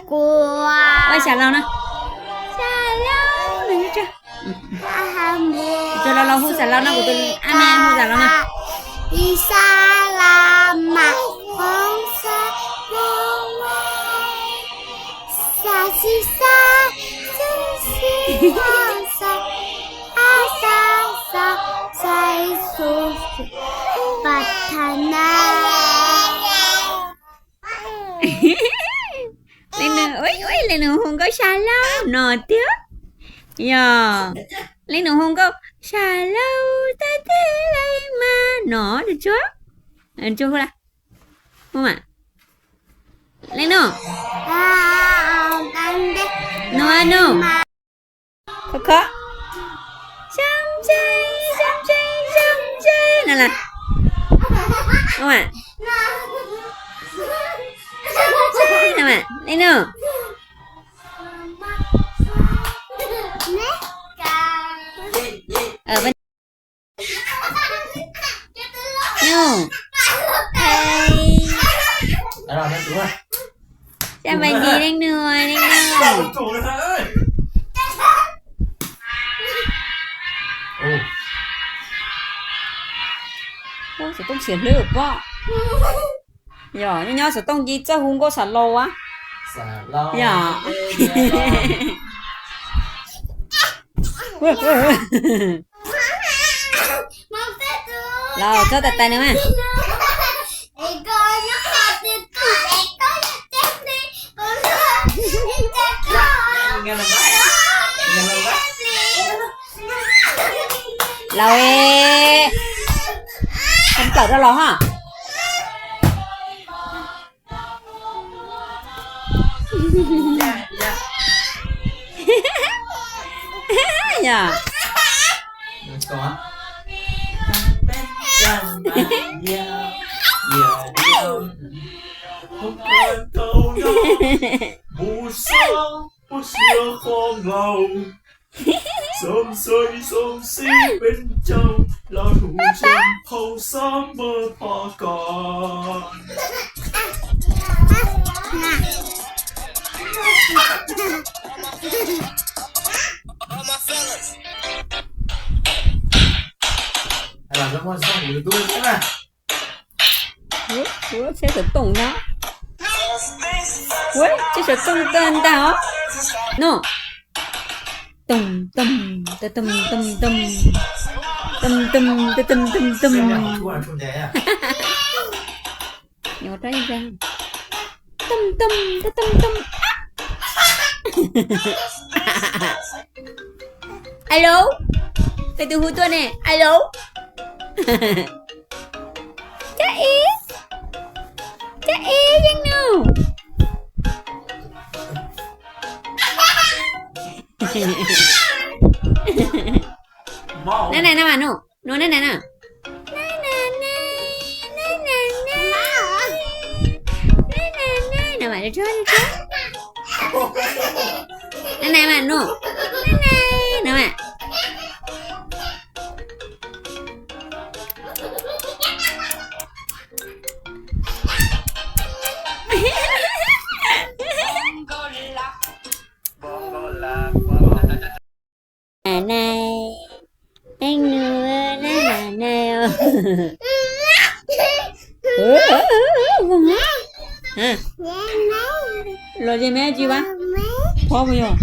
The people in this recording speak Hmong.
Ua xam laus no. Xam laus no. Tso los los hu xam laus no, kuv tus ab me hu xam laus no. Ib xab la mas, ob xab la, xab xib xab, xib xib xab, xab xab xab, xab xib xib, pas thas na. Leej nus, ua leej nus hu nkauj xam laus no tiag. Yog, leej nus hu nkauj xam laus tag teg li mas no, Tsuag, Tsuag hu la, hu mas. Leej nus, nus, nus. Khov khov. Xyoo ntse, xyoo ntse, xyoo ntse no las. Ua, xyoo ntse no mas, nej nug. Nug. Sab npais ntsis, nej nug, nej nug. Xov tooj siav hlwb pob. Yog nyob nyob xov tooj ci txawj hu nkauj xam laus a. Yog. Los txhob tais tais nws mas. Laus, koj plawm rau los ho. Yog. Ua, ua, tsheb xov tooj ntag. Ua, tsheb xov tooj tuaj ntag os. No. Tom tom, tom tom tom tom. Tom tom, tom tom tom tom. Tom tom, tom tom tom. Alo, koj tus hu tuaj ne, alo. Koj ib, koj ib yeej nug. Nab nab nab mas nug, nug nab nab na. Nab nab nab, nab nab nab, nab nab nab, no mas, nab nab mas nug, nab nab no mas. Nab nab, nab nab, nab nab. Los ze me tsi vas, phob puas yog?